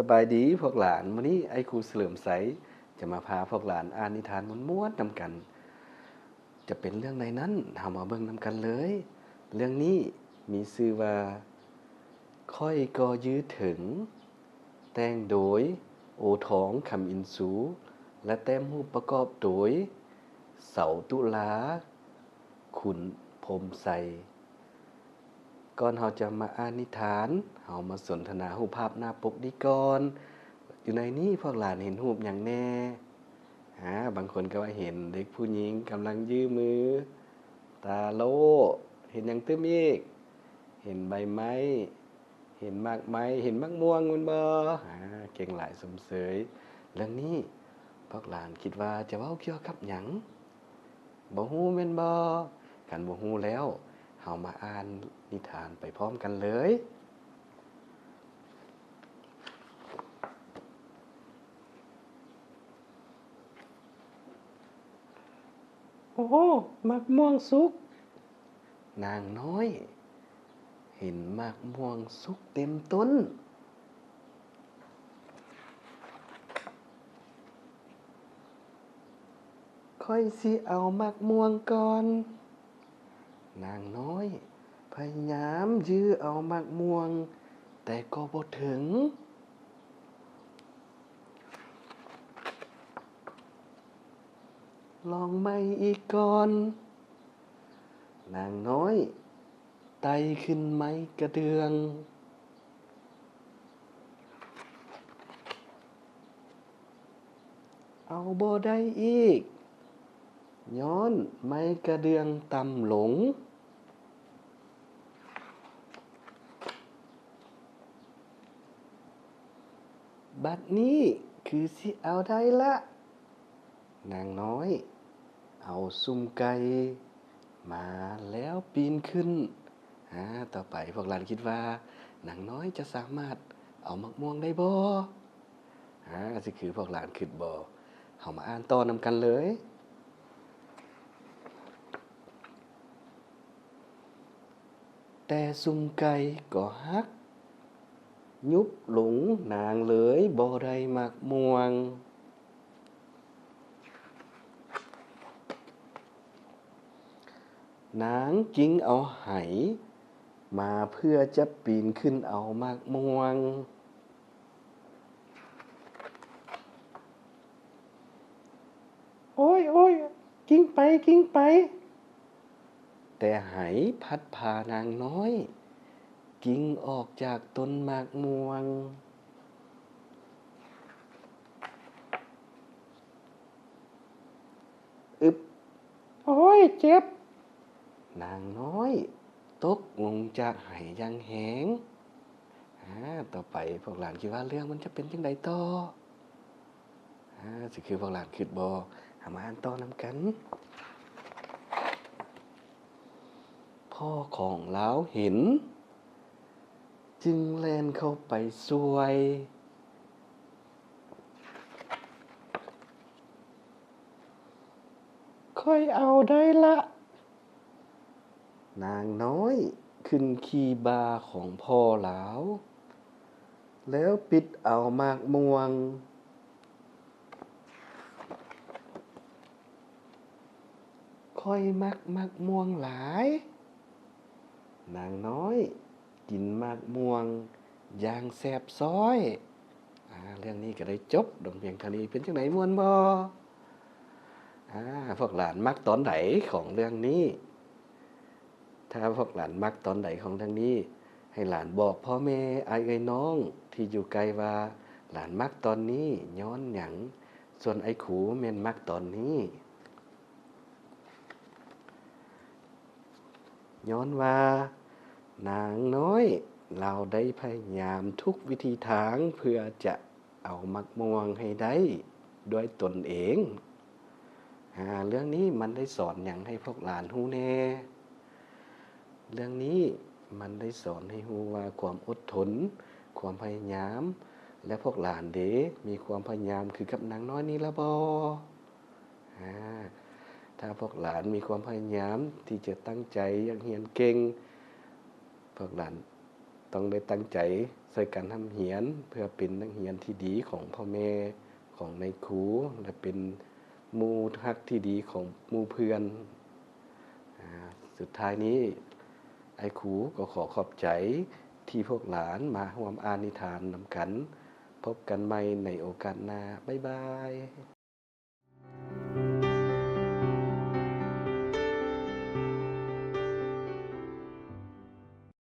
ສະບາຍດີພວກຫຼານ, ມື້ນີ້ອ້າຍຄູສະເຫຼີມໄຊຈະມາພາພວກຫຼານອ່ານນິທານມ່ວນໆນຳກັນ. ຈະເປັນເລື່ອງໃດນັ້ນ, ເຮົາມາເບິ່ງນຳກັນເລີຍ. ເລື່ອງນີ້ມີຊື່ວ່າ ຂ້ອຍກໍຢືດເຖິງ, ແຕ່ງໂດຍ ໂອທອງ ຄຳອິນຊູ ແລະ ແຕ້ມຮູບປະກອບໂດຍ ເສົາ ຕຸລາ ຂຸນ ພົມໄຊ. ກ່ອນເຮົາຈະມາອ່ານນິທານ, ເຮົາມາສົນທະນາຮູບພາບໜ້າປົກນີ້ກ່ອນ. ຢູ່ໃນນີ້ພວກຫຼານເຫັນຮູບຫຍັງແດ່? ອາ, ບາງຄົນກໍວ່າເຫັນເດັກຜູ້ຍິງກຳລັງຢື້ມື, ຕາໂລ່, ເຫັນຫຍັງຕື່ມອີກ? ເຫັນໃບໄມ້, ເຫັນໝາກໄມ້, ເຫັນໝາກມ່ວງແມ່ນບໍ່? ອາ, ເກັ່ງຫຼາຍ, ຊົມເຊີຍ. ເລື່ອງນີ້ພວກຫຼານຄິດວ່າຈະເວົ້າກ່ຽວກັບຫຍັງ? ບໍ່ຮູ້ແມ່ນບໍ່? ຄັນບໍ່ຮູ້ແລ້ວ, ເຮົາມາອ່ານນິທານໄປພ້ອມກັນເລີຍ. ໂອ້, ໝາກມ່ວງສຸກ! ນາງນ້ອຍເຫັນໝາກມ່ວງສຸກເຕັມຕົ້ນ. ຂ້ອຍຊິເອົາໝາກມ່ວງກ່ອນ. ນາງນ້ອຍພະຍາຍາມຢື້ເອົາໝາກມ່ວງ, ແຕ່ກໍບໍ່ເຖິງ. ລອງໃໝ່ອີກກ່ອນ. ນາງນ້ອຍໄຕ່ຂຶ້ນໄມ້ກະເດືອງ. ເອົາບໍ່ໄດ້ອີກ, ຍ້ອນໄມ້ກະເດືອງຕ່ຳລົງ. ບັດນີ້ຄືຊິເອົາໄດ້ລະ. ນາງນ້ອຍເອົາສຸ່ມໄກ່ມາແລ້ວປີນຂຶ້ນ. ອາ, ຕໍ່ໄປພວກຫຼານຄິດວ່ານາງນ້ອຍຈະສາມາດເອົາໝາກມ່ວງໄດ້ບໍ່? ອາ, ຊິຄືພວກຫຼານຄິດບໍ່? ເຮົາມາອ່ານຕໍ່ນຳກັນເລີຍ. ແຕ່ສຸ່ມໄກ່ກໍຫັກຍຸບລົງ, ນາງເລີຍບໍ່ໄດ້ໝາກມ່ວງ. ນາງກິງເອົາໄຫມາເພື່ອຈະປີນຂຶ້ນເອົາໝາກມ່ວງ. ໂອ້ຍ, ໂອ້ຍ, ກິ້ງໄປ, ກິ້ງໄປ. ແຕ່ໄຫພັດພານາງນ້ອຍກິ້ງອອກຈາກຕົ້ນໝາກມ່ວງ. ອຶບ, ໂອ້ຍ, ເຈັບ! ນາງນ້ອຍຕົກລົງຈາກໄຫຢ່າງແຮງ. ອາ, ຕໍ່ໄປພວກຫຼານຄິດວ່າເລື່ອງມັນຈະເປັນຈັ່ງໃດຕໍ່? ອາ, ຊິຄືພວກຫຼານຄິດບໍ່? ເຮົາມາອ່ານຕໍ່ນຳກັນ. ພໍ່ຂອງລາວເຫັນ ຈຶ່ງແລ່ນເຂົ້າໄປຊ່ວຍ. ຂ້ອຍເອົາໄດ້ລະ. ນາງນ້ອຍຂຶ້ນຂີ່ບ່າຂອງພໍ່ລາວ ແລ້ວປິດເອົາໝາກມ່ວງ. ຂ້ອຍມັກໝາກມ່ວງຫຼາຍ. ນາງນ້ອຍກິນໝາກມ່ວງຢ່າງແຊບຊ້ອຍ. ອາ, ເລື່ອງນີ້ກໍໄດ້ຈົບລົງພຽງເທົ່ານີ້. ເປັນຈັ່ງໃດ, ມ່ວນບໍ່? ອາ, ພວກຫຼານມັກຕອນໃດຂອງເລື່ອງນີ້? ຖ້າພວກຫຼານມັກຕອນໃດຂອງເລື່ອງນີ້, ໃຫ້ຫຼານບອກພໍ່ແມ່, ອ້າຍເອື້ອຍນ້ອງທີ່ຢູ່ໃກ້ວ່າ ຫຼານມັກຕອນນີ້ຍ້ອນຫຍັງ, ສ່ວນອ້າຍຄູແມ່ນມັກຕອນນີ້ ຍ້ອນວ່ານາງນ້ອຍລາວໄດ້ພະຍາຍາມທຸກວິທີທາງເພື່ອຈະ ເອົາໝາກມ່ວງໃຫ້ໄດ້ດ້ວຍຕົນເອງ. ອາ, ເລື່ອງນີ້ມັນໄດ້ສອນຫຍັງໃຫ້ພວກຫຼານຮູ້ແດ່? ເລື່ອງນີ້ມັນໄດ້ສອນໃຫ້ຮູ້ວ່າຄວາມອົດທົນ, ຄວາມພະຍາຍາມ ແລະ ພວກຫຼານເດ ມີຄວາມພະຍາຍາມຄືກັບນາງນ້ອຍນີ້ລະບໍ? ອາ, ຖ້າພວກຫຼານມີຄວາມພະຍາຍາມທີ່ຈະຕັ້ງໃຈຢາກຮຽນເກັ່ງ, ພວກຫຼານ ຕ້ອງໄດ້ຕັ້ງໃຈໃສ່ການຮ່ຳຮຽນ ເພື່ອເປັນນັກຮຽນທີ່ດີຂອງພໍ່ແມ່ ຂອງນາຍຄູ ແລະ ເປັນໝູ່ຮັກທີ່ດີຂອງໝູ່ເພື່ອນ. ອາ ສຸດທ້າຍນີ້ ອ້າຍຄູກໍຂໍຂອບໃຈທີ່ພວກຫຼານມາຮ່ວມອ່ານນິທານນຳກັນ. ພົບກັນໃໝ່ໃນໂອກາດໜ້າ. ບາຍບາຍ.